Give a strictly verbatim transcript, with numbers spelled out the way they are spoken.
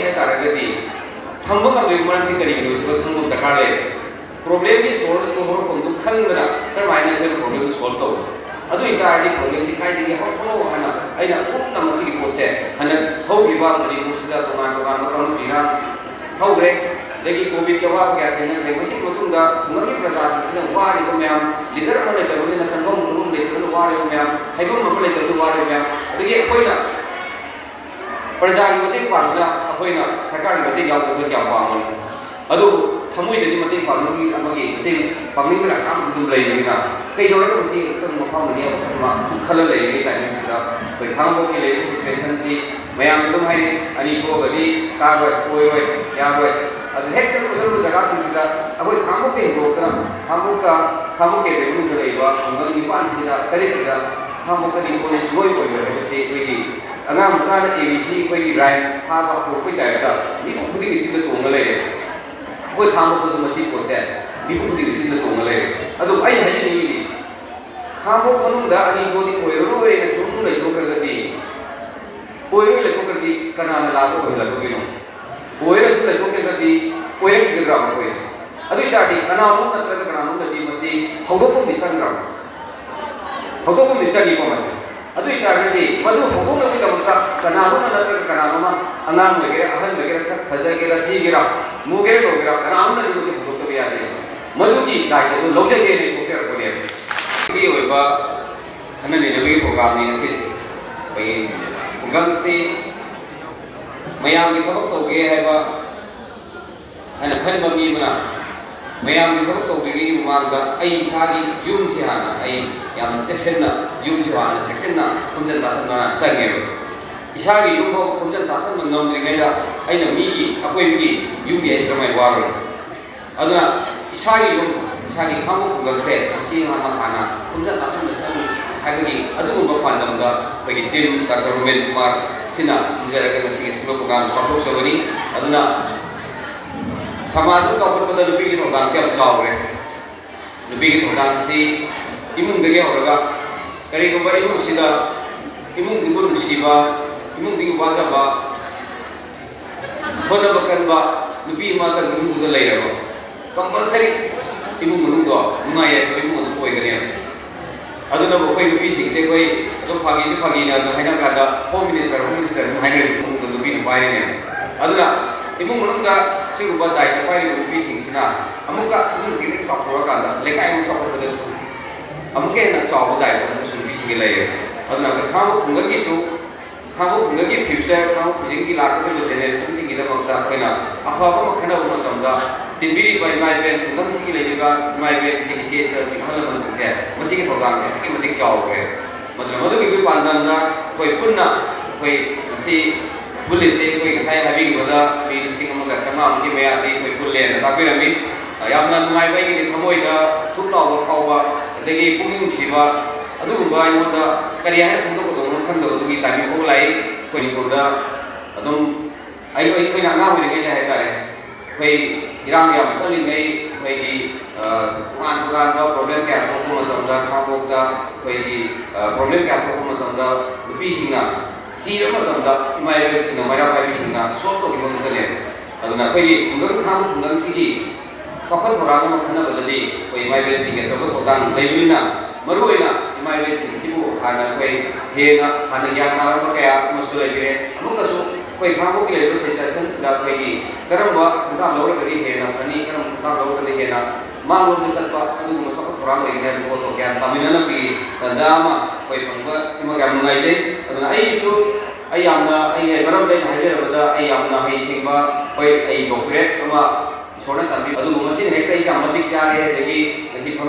ꯍꯥꯏ ꯇꯥꯔꯒꯗꯤ ꯊꯝꯕ ꯉꯝꯗ꯭ꯔꯤꯕ ꯃꯔꯝꯁꯤ ꯀꯔꯤꯒꯤꯅꯣ ꯁꯤꯕꯨ ꯈꯪꯕ ꯗꯔꯀꯥꯔ ꯂꯩ꯫ ꯄ꯭ꯔꯣꯕ꯭ꯂꯦꯝꯒꯤ ꯁꯣꯔꯁꯇꯣ, ꯍꯧꯔꯛꯐꯝꯗꯨ ꯈꯪꯗꯅ ꯀꯔꯝꯍꯥꯏꯅ ꯑꯩꯈꯣꯏꯅ ꯄ꯭ꯔꯣꯕ꯭ꯂꯦꯝꯗꯨ ꯁꯣꯜꯕ ꯇꯧꯕ? ꯑꯗꯨ ꯑꯣꯏꯇꯥꯔꯗꯤ ꯄ꯭ꯔꯣꯕ꯭ꯂꯦꯝꯁꯤ ꯀꯥꯏꯗꯒꯤ ꯍꯧꯔꯛꯄꯅꯣ ꯍꯥꯏꯅ ꯑꯩꯅ ꯀꯨꯞꯅ ꯃꯁꯤꯒꯤ ꯄꯣꯠꯁꯦ ꯍꯟꯗꯛ ꯍꯧꯈꯤꯕ ꯃꯅꯤꯄꯨꯔꯁꯤꯗ ꯇꯣꯉꯥꯟ ꯇꯣꯉꯥꯟꯕ ꯀꯥꯡꯂꯨꯞ ꯏꯔꯥꯡ ꯍꯧꯈ꯭ꯔꯦ, ꯑꯗꯒꯤ ꯀꯣꯚꯤꯗꯀꯤ ꯑꯋꯥꯕ ꯀꯌꯥ ꯊꯦꯡꯅꯈ꯭ꯔꯦ꯫ ꯃꯁꯤꯒꯤ ꯃꯇꯨꯡꯗ ꯈꯨꯡꯒꯪꯒꯤ ꯄ꯭ꯔꯖꯥꯁꯤꯡꯁꯤꯅ ꯋꯥꯔꯤꯕ ꯃꯌꯥꯝ, ꯂꯤꯗꯔ ꯑꯃ ꯂꯩꯇꯕꯅꯤꯅ, ꯆꯪꯐꯝ ꯈꯣꯡꯐꯝ ꯂꯩꯇꯗꯅ ꯋꯥꯔꯤꯕ ꯃꯌꯥꯝ, ꯍꯥꯏꯐꯝ ꯑꯃ ꯂꯩꯇꯗꯅ ꯋꯥꯔꯤꯕ ꯃꯌꯥꯝ, ꯑꯗꯒꯤ ꯑꯩꯈꯣꯏꯅ ꯄ꯭ꯔꯖꯥꯒꯤ ꯃꯇꯦꯡ ꯄꯥꯡꯗꯨꯅ ꯑꯩꯈꯣꯏꯅ ꯁꯔꯀꯥꯔꯒꯤ ꯃꯇꯦꯡ ꯌꯥꯎꯗꯕꯗ ꯀꯌꯥꯝ ꯄꯥꯝꯒꯅꯤ? ꯑꯗꯨꯕꯨ ꯊꯃꯣꯏꯗꯗꯤ ꯃꯇꯦꯡ ꯄꯥꯡꯅꯤꯡꯕꯒꯤ ꯑꯃꯒꯤ ꯃꯇꯦꯡ ꯄꯥꯡꯅꯤꯡꯕꯒꯤ ꯑꯁꯥ ꯑꯗꯨꯝ ꯂꯩꯕꯅꯤꯅ, ꯀꯩꯗꯧꯔꯒ ꯃꯁꯤ ꯑꯃꯨꯛꯇꯪ ꯃꯐꯝ ꯑꯃꯅꯤ ꯑꯃ ꯁꯨꯝ ꯈꯜꯂ ꯂꯩꯔꯤꯉꯩ ꯇꯥꯏꯃꯤꯡꯁꯤꯗ ꯑꯩꯈꯣꯏ ꯈꯥꯡꯉꯕꯣꯛꯀꯤ ꯂꯩꯔꯤꯕ ꯁꯤꯆꯨꯋꯦꯁꯟꯁꯤ ꯃꯌꯥꯝꯅ ꯑꯗꯨꯝ ꯍꯥꯏꯅꯩ, "ꯑꯅꯤ ꯊꯣꯛꯑꯒꯗꯤ ꯀꯥꯔꯣꯏ, ꯑꯣꯏꯔꯣꯏ, ꯌꯥꯔꯣꯏ"꯫ ꯑꯗꯨ ꯍꯦꯛ ꯆꯠꯂꯨ ꯆꯠꯂꯨꯕ ꯖꯒꯥꯁꯤꯡꯁꯤꯗ ꯑꯩꯈꯣꯏ ꯈꯥꯡꯉꯕꯣꯛꯇ ꯍꯦꯟꯗꯣꯛꯇꯅ ꯈꯥꯡꯉꯕꯣꯛꯀ, ꯈꯥꯡꯉꯕꯣꯛꯀꯤ ꯃꯅꯨꯡꯗ ꯂꯩꯕ ꯈꯨꯡꯒꯪ ꯅꯤꯄꯥꯟꯁꯤꯗ, ꯇꯔꯦꯠꯁꯤꯗ ꯈꯥꯡꯉꯕꯣꯛꯇ ꯑꯅꯤ ꯊꯣꯛꯑꯗꯤ ꯁꯨꯡꯑꯣꯏ ꯑꯣꯏꯔꯣꯏ ꯍꯥꯏꯕꯁꯤ ꯑꯩꯈꯣꯏꯒꯤ ꯑꯉꯥꯡ ꯃꯆꯥꯅ ꯑꯦ ꯕꯤ ꯁꯤ ꯑꯩꯈꯣꯏꯒꯤ ꯔꯥꯏꯝ ꯐꯥꯕ ꯍꯧꯔꯛꯄꯩ ꯇꯥꯏꯞꯇ ꯃꯤꯄꯨꯝ ꯈꯨꯗꯤꯡꯒꯤ ꯆꯤꯟꯗ ꯇꯣꯡꯉ ꯂꯩꯔꯦ꯫ ꯑꯩꯈꯣꯏ ꯈꯥꯡꯉꯕꯣꯛꯇꯁꯨ ꯃꯁꯤ ꯄꯣꯠꯁꯦ ꯃꯤꯄꯨꯝ ꯈꯨꯗꯤꯡꯒꯤ ꯆꯤꯟꯗ ꯇꯣꯡꯉ ꯂꯩꯔꯦ꯫ ꯑꯗꯨꯕꯨ ꯑꯩꯅ ꯍꯥꯏꯖꯅꯤꯡꯉꯤꯗꯤ, ꯈꯥꯡꯉꯕꯣꯛ ꯃꯅꯨꯡꯗ ꯑꯅꯤ ꯊꯣꯛꯑꯗꯤ ꯑꯣꯏꯔꯔꯣꯏꯅ ꯁꯨꯝ ꯂꯩꯊꯣꯛꯈ꯭ꯔꯒꯗꯤ, ꯑꯣꯏꯔꯣꯏ ꯂꯩꯊꯣꯛꯈ꯭ꯔꯗꯤ ꯀꯅꯥꯅ ꯂꯥꯛꯄ ꯑꯣꯏꯍꯜꯂꯛꯀꯗꯣꯏꯅꯣ? ꯑꯣꯏꯔꯁꯨ ꯂꯩꯊꯣꯛꯈ꯭ꯔꯒꯗꯤ ꯑꯣꯏꯔꯛꯈꯤꯒꯗ꯭ꯔꯥ ꯃꯈꯣꯏꯁꯦ? ꯑꯗꯨ ꯑꯣꯏꯇꯥꯔꯗꯤ ꯀꯅꯥꯅꯣꯝ ꯅꯠꯇ꯭ꯔꯒ ꯀꯅꯥꯅꯣꯝꯅꯗꯤ ꯃꯁꯤ ꯍꯧꯗꯣꯛꯐꯝꯗꯤ ꯆꯪꯗ꯭ꯔꯥ? ꯍꯧꯗꯣꯛꯐꯝꯗꯤ ꯆꯪꯉꯤꯀꯣ ꯃꯁꯤ꯫ ꯑꯗꯨ ꯑꯣꯏꯇꯥꯔꯒꯗꯤ ꯃꯗꯨ ꯍꯧꯗꯣꯛꯅꯕꯒꯤꯗꯃꯛꯇ ꯀꯅꯥꯅꯣꯝꯅ ꯅꯠꯇ꯭ꯔꯒ ꯀꯅꯥꯅꯣꯝꯅ, ꯑꯉꯥꯡ ꯑꯣꯏꯒꯦꯔꯥ, ꯑꯍꯟ ꯑꯣꯏꯒꯦꯔꯥ, ꯁꯛ ꯐꯖꯒꯦꯔꯥ, ꯊꯤꯒꯦꯔꯥ, ꯃꯨꯒꯦꯔꯥ, ꯉꯧꯒꯦꯔꯥ, ꯀꯅꯥꯅꯣꯝꯅꯗꯤ ꯃꯁꯤ ꯍꯧꯗꯣꯛꯇꯕ ꯌꯥꯗꯦ꯫ ꯃꯗꯨꯒꯤ ꯗꯥꯏꯇꯗꯨ ꯂꯧꯖꯒꯦꯅ ꯊꯣꯛꯆꯔꯛꯄꯅꯦꯕ꯫ ꯁꯤꯒꯤ ꯑꯣꯏꯕ ꯈꯟꯅ ꯅꯩꯅꯕꯒꯤ ꯄ꯭ꯔꯣꯒ꯭ꯔꯥꯝꯅꯤ ꯉꯁꯤꯁꯦ꯫ ꯑꯩꯈꯣꯏꯒꯤ ꯈꯨꯡꯒꯪꯁꯤ ꯃꯌꯥꯝꯒꯤ ꯊꯕꯛ ꯇꯧꯒꯦ ꯍꯥꯏꯕ ꯍꯥꯏꯅ ꯈꯟꯕ ꯃꯤ ꯑꯃꯅ ꯃꯌꯥꯝꯒꯤ ꯊꯕꯛ ꯇꯧꯗ꯭ꯔꯤꯉꯩꯒꯤ ꯃꯃꯥꯡꯗ ꯑꯩ ꯏꯁꯥꯒꯤ ꯌꯨꯝꯁꯤ ꯍꯥꯟꯅ, ꯑꯩ ꯌꯥꯝꯅ ꯆꯦꯛꯁꯤꯟꯅ, ꯌꯨꯝꯁꯤ ꯍꯥꯟꯅ ꯆꯦꯛꯁꯤꯟꯅ ꯈꯣꯝꯖꯤꯟ ꯇꯥꯁꯤꯟꯕ ꯆꯪꯉꯦꯕ꯫ ꯏꯁꯥꯒꯤ ꯌꯨꯝ ꯐꯥꯎꯕ ꯈꯣꯝꯖꯤꯟ ꯇꯥꯁꯤꯟꯕ ꯉꯝꯗ꯭ꯔꯤꯉꯩꯗ ꯑꯩꯅ ꯃꯤꯒꯤ, ꯑꯀꯣꯏꯕꯒꯤ ꯌꯨꯝꯒꯤ ꯑꯩ ꯀꯔꯝꯍꯥꯏꯅ ꯋꯥꯔꯨꯅꯤ? ꯑꯗꯨꯅ ꯏꯁꯥꯒꯤ ꯌꯨꯝ, ꯏꯁꯥꯒꯤ ꯈꯥꯡꯉꯕꯣꯛ ꯈꯨꯡꯒꯪꯁꯦ ꯃꯁꯤ ꯍꯥꯟꯅ, ꯍꯥꯟꯅ ꯈꯣꯝꯖꯤꯟ ꯇꯥꯁꯤꯟꯕ ꯆꯪꯉꯤ ꯍꯥꯏꯕꯒꯤ ꯑꯗꯨꯒꯨꯝꯕ ꯄꯥꯟꯗꯝꯗ ꯑꯩꯈꯣꯏꯒꯤ ꯇꯤꯝ ꯗꯥꯛꯇꯔ ꯔꯣꯃꯦꯟ ꯀꯨꯃꯥꯔ ꯁꯤꯅ ꯁꯤꯟꯖꯔꯒ ꯉꯁꯤꯒꯤ ꯁꯤꯒꯨꯝꯕ ꯄ꯭ꯔꯣꯒ꯭ꯔꯥꯝ ꯄꯥꯡꯊꯣꯛꯆꯕꯅꯤ꯫ ꯑꯗꯨꯅ ꯁꯃꯥꯖ ꯑꯃ ꯆꯥꯎꯈꯠꯄꯗ ꯅꯨꯄꯤꯒꯤ ꯊꯧꯗꯥꯡꯁꯤ ꯌꯥꯝ ꯆꯥꯎꯔꯦ꯫ ꯅꯨꯄꯤꯒꯤ ꯊꯧꯗꯥꯡꯁꯤ ꯏꯃꯨꯡꯗꯒꯤ ꯍꯧꯔꯒ, ꯀꯔꯤꯒꯨꯝꯕ ꯏꯃꯨꯡꯁꯤꯗ ꯏꯃꯨꯡꯗꯨꯕꯨ ꯅꯨꯡꯁꯤꯕ, ꯏꯃꯨꯡꯗꯨꯒꯤ ꯋꯥꯖꯕ, ꯍꯣꯠꯅꯕ ꯀꯟꯕ ꯅꯨꯄꯤ ꯑꯃꯇꯪ ꯏꯃꯨꯡꯗꯨꯗ ꯂꯩꯔꯕ, ꯀꯝꯄꯜꯁꯔꯤ ꯏꯃꯨꯡ ꯃꯅꯨꯡꯗꯣ ꯅꯨꯡꯉꯥꯏ ꯌꯥꯏꯐꯕ ꯏꯃꯨꯡ ꯑꯗꯨꯝ ꯑꯣꯏꯒꯅꯦꯕ꯫ ꯑꯗꯨꯅꯕꯨ ꯑꯩꯈꯣꯏ ꯅꯨꯄꯤꯁꯤꯡꯁꯦ ꯑꯩꯈꯣꯏ ꯑꯗꯨꯝ ꯐꯥꯒꯤꯁꯨ ꯐꯥꯒꯤꯅ ꯑꯗꯨꯝ ꯍꯥꯏꯅ ꯀꯥꯟꯗ ꯍꯣꯝ ꯃꯤꯅꯤꯁꯇꯔ, ꯍꯣꯝ ꯃꯤꯅꯤꯁꯇꯔ ꯑꯗꯨꯝ ꯍꯥꯏꯅꯔꯤꯁꯦ, ꯏꯃꯨꯡꯗ ꯅꯨꯄꯤꯅ ꯄꯥꯏꯔꯤꯅꯦꯕ꯫ ꯑꯗꯨꯅ ꯏꯃꯨꯡ ꯃꯅꯨꯡꯗ ꯁꯤꯒꯨꯝꯕ ꯗꯥꯏꯇ ꯄꯥꯏꯔꯤꯕ ꯅꯨꯄꯤꯁꯤꯡꯁꯤꯅ ꯑꯃꯨꯛꯀ ꯏꯃꯨꯡꯁꯤꯡ ꯍꯦꯛ ꯆꯥꯎꯊꯣꯔꯀꯥꯟꯗ ꯂꯩꯀꯥꯏ ꯑꯃ ꯆꯥꯎꯈꯠꯄꯗꯁꯨ ꯑꯃꯨꯛꯀ ꯍꯦꯟꯅ ꯆꯥꯎꯕ ꯗꯥꯏꯇ ꯑꯃꯁꯨ ꯅꯨꯄꯤꯁꯤꯡꯒꯤ ꯂꯩꯌꯦꯕ꯫ ꯑꯗꯨꯅ ꯑꯩꯈꯣꯏ ꯈꯥꯡꯕꯣꯛ ꯈꯨꯡꯒꯪꯒꯤꯁꯨ, ꯈꯥꯡꯕꯣꯛ ꯈꯨꯡꯒꯪꯒꯤ ꯐ꯭ꯌꯨꯆꯔ, ꯈꯥꯡꯕꯣꯛ ꯈꯨꯡꯒꯪꯒꯤ ꯂꯥꯛꯀꯗꯧꯔꯤꯕ ꯖꯦꯅꯦꯔꯦꯁꯟꯁꯤꯡꯒꯤꯗꯃꯛꯇ ꯑꯩꯈꯣꯏꯅ ꯑꯐꯕ ꯑꯃ ꯈꯟꯅꯕ ꯃꯇꯝꯗ, ꯇꯤꯟꯕꯤꯔꯤꯕ ꯏꯃꯥ ꯏꯕꯦꯟ, ꯈꯨꯡꯒꯪꯁꯤꯒꯤ ꯂꯩꯔꯤꯕ ꯏꯃꯥ ꯏꯕꯦꯟꯁꯤꯡ, ꯏꯆꯦ ꯏꯆꯜꯁꯤꯡ, ꯑꯍꯜ ꯂꯃꯟꯁꯤꯡꯁꯦ ꯃꯁꯤꯒꯤ ꯊꯧꯗꯥꯡꯁꯦ ꯑꯗꯨꯛꯀꯤ ꯃꯇꯤꯛ ꯆꯥꯎꯈ꯭ꯔꯦ꯫ ꯃꯗꯨꯅ ꯃꯗꯨꯒꯤ ꯄꯥꯟꯗꯝꯗ ꯑꯩꯈꯣꯏ ꯄꯨꯟꯅ, ꯑꯩꯈꯣꯏ ꯉꯁꯤ ꯄꯨꯜꯂꯤꯁꯦ, ꯑꯩꯈꯣꯏ ꯉꯁꯥꯏ ꯍꯥꯏꯕꯤꯈꯤꯕꯗ ꯃꯤ ꯂꯤꯁꯤꯡ ꯑꯃꯒ ꯆꯥꯝꯃꯉꯥꯃꯨꯛꯀꯤ ꯃꯌꯥꯗꯤ ꯑꯩꯈꯣꯏ ꯄꯨꯜꯂꯦꯅ ꯇꯥꯛꯄꯤꯔꯝꯃꯤ꯫ ꯌꯥꯝꯅ ꯅꯨꯡꯉꯥꯏꯕ, ꯑꯩꯒꯤꯗꯤ ꯊꯃꯣꯏꯗ ꯊꯨꯞ ꯂꯥꯎꯕ ꯐꯥꯎꯕ, ꯑꯗꯒꯤ ꯄꯨꯛꯅꯤꯡ ꯅꯨꯡꯁꯤꯕ, ꯑꯗꯨꯒꯨꯝꯕ ꯑꯩꯉꯣꯟꯗ ꯀꯔꯤ ꯍꯥꯏꯅ ꯐꯣꯡꯗꯣꯛꯀꯗꯧꯕꯅꯣ ꯈꯪꯗꯕꯗꯨꯒꯤ ꯇꯥꯏꯃꯤꯡ ꯐꯥꯎ ꯂꯥꯛꯏ꯫ ꯑꯩꯈꯣꯏ ꯃꯅꯤꯄꯨꯔꯗ ꯑꯗꯨꯝ ꯑꯩ-, ꯑꯩꯈꯣꯏꯅ ꯑꯉꯥꯡ ꯑꯣꯏꯔꯤꯉꯩꯗ ꯍꯥꯏꯇꯥꯔꯦ, ꯑꯩꯈꯣꯏ ꯏꯔꯥꯡ ꯌꯥꯝ ꯀꯜꯂꯤꯉꯩ, ꯑꯩꯈꯣꯏꯒꯤ, ꯑ, ꯇꯣꯉꯥꯟ ꯇꯣꯉꯥꯟꯕ ꯄ꯭ꯔꯣꯕ꯭ꯂꯦꯝ ꯀꯌꯥ ꯊꯣꯛꯄ ꯃꯇꯝꯗ, ꯈꯥꯡꯕꯣꯛꯇ ꯑꯩꯈꯣꯏꯒꯤ, ꯑ, ꯄ꯭ꯔꯣꯕ꯭ꯂꯦꯝ ꯀꯌꯥ ꯊꯣꯛꯄ ꯃꯇꯝꯗ ꯅꯨꯄꯤꯁꯤꯡꯅ ꯆꯤꯔꯕ ꯃꯇꯝꯗ ꯏꯃꯥ ꯏꯕꯦꯜꯁꯤꯡꯅ, ꯃꯩꯔꯥ ꯄꯥꯏꯕꯤꯁꯤꯡꯅ ꯁꯣꯜꯕ ꯇꯧꯈꯤꯕ ꯉꯥꯛꯇꯅꯦꯕ꯫ ꯑꯗꯨꯅ ꯑꯩꯈꯣꯏꯒꯤ ꯈꯨꯡꯒꯪ, ꯈꯥꯡꯕꯣꯛ ꯈꯨꯡꯒꯪꯁꯤꯒꯤ ꯆꯥꯎꯈꯠ ꯊꯧꯔꯥꯡ ꯑꯃ ꯈꯟꯅꯕꯗꯗꯤ ꯑꯩꯈꯣꯏ ꯏꯃꯥ ꯏꯕꯦꯜꯁꯤꯡꯒꯤ ꯑꯆꯧꯕ ꯊꯧꯗꯥꯡ ꯂꯩꯕꯅꯤꯅ, ꯃꯔꯨꯑꯣꯏꯅ ꯏꯃꯥ ꯏꯕꯦꯜꯁꯤꯡꯁꯤꯕꯨ ꯍꯥꯟꯅ ꯑꯩꯈꯣꯏ ꯍꯦꯟꯅ ꯍꯥꯟꯅ ꯒ꯭ꯌꯥꯟ ꯇꯥꯔꯝꯕ ꯀꯌꯥ ꯑꯃꯁꯨ ꯂꯩꯕꯤꯔꯦ꯫ ꯑꯃꯨꯛꯀꯁꯨ ꯑꯩꯈꯣꯏ ꯈꯥꯡꯕꯣꯛꯀꯤ ꯂꯩꯔꯤꯕ ꯁꯤꯆꯨꯋꯦꯁꯟꯁꯤꯗ ꯑꯩꯈꯣꯏꯒꯤ ꯀꯔꯝꯕ ꯈꯣꯡꯊꯥꯡ ꯂꯧꯔꯒꯗꯤ ꯍꯦꯟꯅ ꯐꯅꯤ, ꯀꯔꯝꯕ ꯈꯣꯡꯊꯥꯡ ꯂꯧꯔꯒꯗꯤ ꯍꯦꯟꯅ ꯃꯥꯡꯂꯣꯝꯗ ꯆꯠꯄ ꯑꯗꯨꯒꯨꯝꯕ ꯆꯥꯎꯈꯠ ꯊꯧꯔꯥꯡ ꯑꯣꯏꯒꯅꯤ ꯍꯥꯏꯕ ꯄꯣꯠꯇꯣ ꯒ꯭ꯌꯥꯟ ꯇꯥꯃꯤꯟꯅꯅꯕꯒꯤ ꯇꯥꯟꯖꯥ ꯑꯃ ꯑꯩꯈꯣꯏ ꯐꯪꯕ ꯁꯤꯃ ꯌꯥꯝ ꯅꯨꯡꯉꯥꯏꯖꯩ꯫ ꯑꯗꯨꯅ ꯑꯩꯒꯤꯁꯨ, ꯑꯩ ꯌꯥꯝꯅ, ꯑꯩꯒꯤ ꯃꯔꯝꯗ ꯑꯩꯅ ꯍꯥꯏꯖꯔꯕꯗ, ꯑꯩ ꯌꯥꯝꯅ ꯍꯩꯁꯤꯡꯕ, ꯍꯣꯏ, ꯑꯩ ꯗꯣꯛꯇꯔꯦꯠ ꯑꯃ ꯏꯁꯣꯔꯅ ꯆꯥꯟꯕꯤꯕ, ꯑꯗꯨꯕꯨ ꯃꯁꯤꯅ ꯍꯦꯛꯇ ꯑꯩꯁꯦ ꯌꯥꯝ ꯃꯇꯤꯛ ꯆꯥꯔꯦ, ꯑꯗꯒꯤ ꯉꯁꯤ ꯐꯝꯃꯤ